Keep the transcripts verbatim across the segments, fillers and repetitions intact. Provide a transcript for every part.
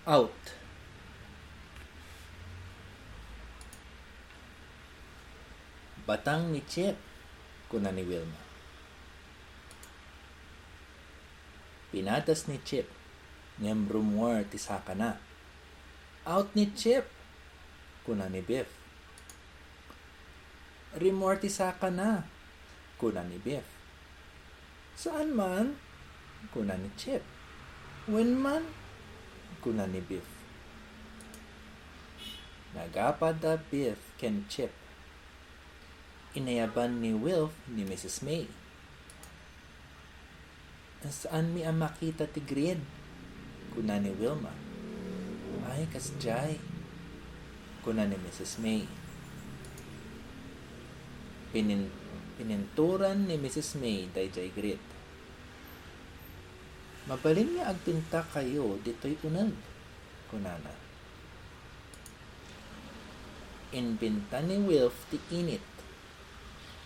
Out. "Batang ni Chip," kuna ni Wilma. Pinadas ni Chip, ngem rumuar ti sakana. "Out ni Chip," kuna ni Biff. "Rumuar ti sakana," kuna ni Biff. "Saan man?" kuna ni Chip. "Wen man?" kuna ni Biff. Nagapa da Biff ken Chip. Inayaban ni Wilf ni Missus May. "Saanmi a makita ti grid?" kuna ni Wilma. "Ay, kasdiay," kuna ni Missus May. Pinin-, pininturan ni Missus May daydiay grid. "Mabalin nga agpintakayo ditoy uneg," kunana. Inpinta ni Wilf ti init.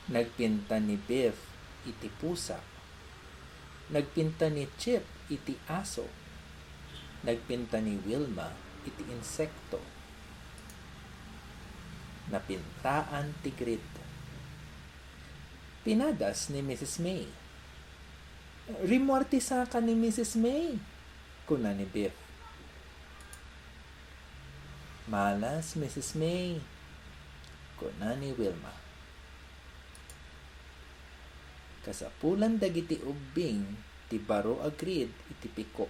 Nagpinta ni Biff iti pusa. Nagpinta ni Chip iti aso. Nagpinta ni Wilma iti insekto. Napintaan ti grid. Pinadas ni Missus May. "Rimmuar ti saka ni Missus May," kuna ni Biff. "Malas, Missus May," kuna ni Wilma. Kasapulan dagiti ubbing ti baro a grid iti piko.